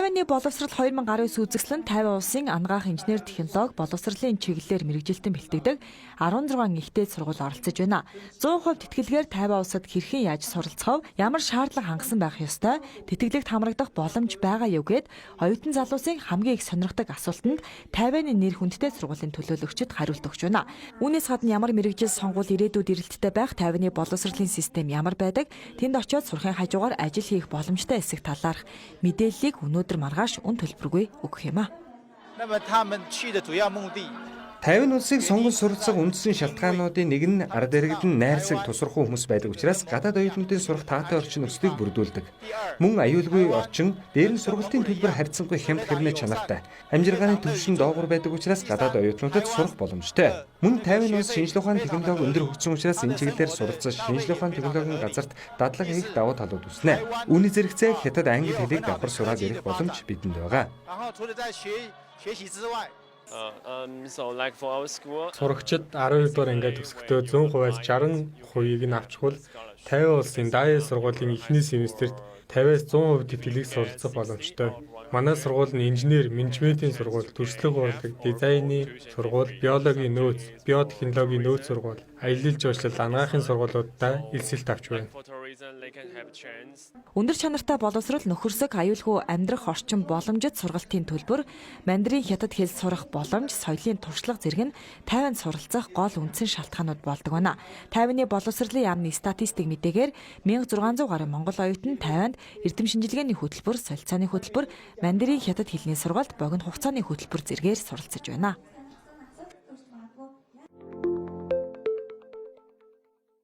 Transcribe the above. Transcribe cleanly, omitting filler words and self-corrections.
Тайваны боловсрал 2019 үзэсгэлэн Тайван улсын анагаах инженер технологи боловсролын чиглэлээр мэргэжилтэн бэлтгэдэг 16 их дээд сургууль оролцож байна. 100% тэтгэлгээр Тайван улсад хэрхэн яаж суралцах вэ? Ямар шаардлага хангасан байх ёстой? Тэтгэлэгт хамрагдах боломж байгаа юу гээд оюутан залуусын хамгийн их сонирхдаг асуултанд Тайваны нэр хүндтэй сургуулийн төлөөлөгчид хариулт өгч байна. Үүнээс гадна ямар мэргэжил сонгуул ирээдүйд эрэлттэй байх, Тайваны боловсролын систем ямар байдаг, тэнд очиод сурахын хажуугаар ажил хийх боломжтой эсэх талаарх мэдээллийг өнөөдөр маргааш үнэ төлбөргүй өгөх юм а. 那么他们去的主要目的 Тайван улсыг сонгон суралцах үндсэн шалтгаануудын нэг нь ард иргэд нь найрсаг тусархуу хүмүүс байдаг учраас гадаад оюутнуудын сурах таатай орчин нөхцөлийг бүрдүүлдэг. Мөн аюулгүй орчин, дээр нь сургалтын төлбөр харьцангуй хямд хэрнээ чанартай. Амьжиргааны түвшин доогуур байдаг учраас гадаад оюутнуудад сурах боломжтой. Мөн Тайван улс шинжлэх ухааны технологи өндөр хөгжсөн учраас энэ чиглэлээр суралцаж шинжлэх ухааны технологийн газарт дадлага хийх давуу талууд үүснэ. Үүний зэрэгцээ хятад англи хэлийг давхар сураад ирэх боломж бидэнд байгаа. 然后除了在学学习之外， So like for our school, Сурагчид 12 дугаар ангиа төгсөхдөө 100%-аас 60%-ийг нь авчихвал Тайван улсын Дая сургуулийн эхний семестрт 50-аас 100% тэтгэлэг суралцах боломжтой. Манай сургууль нь инженер, менежментийн сургууль, төрслөг урлаг, дизайны сургууль, биологийн нөөц, биотехнологийн нөөц сургууль, аялал жуулчлал, анагаахын сургуулиудаа элсэлт авч байна. for tourism, they can have chance. Өндөр чанартай боловсрол, нөхөрсөг, аюулгүй амьдрах орчин боломжит сургалтын төлбөр, мандарин хятад хэл сурах боломж, соёлын туршлага зэрэг нь Тайванд суралцах гол үндсэн шалтгаанууд болдог байна. Тайваны боловсролын яамны статистик мэдээгээр 1600 гаруй монгол оюутан Тайванд эрдэм шинжилгээний хөтөлбөр, солилцооны хөтөлбөр, мандарин хятад хэлний сургалт, богино хугацааны хөтөлбөр зэргээр суралцаж байна.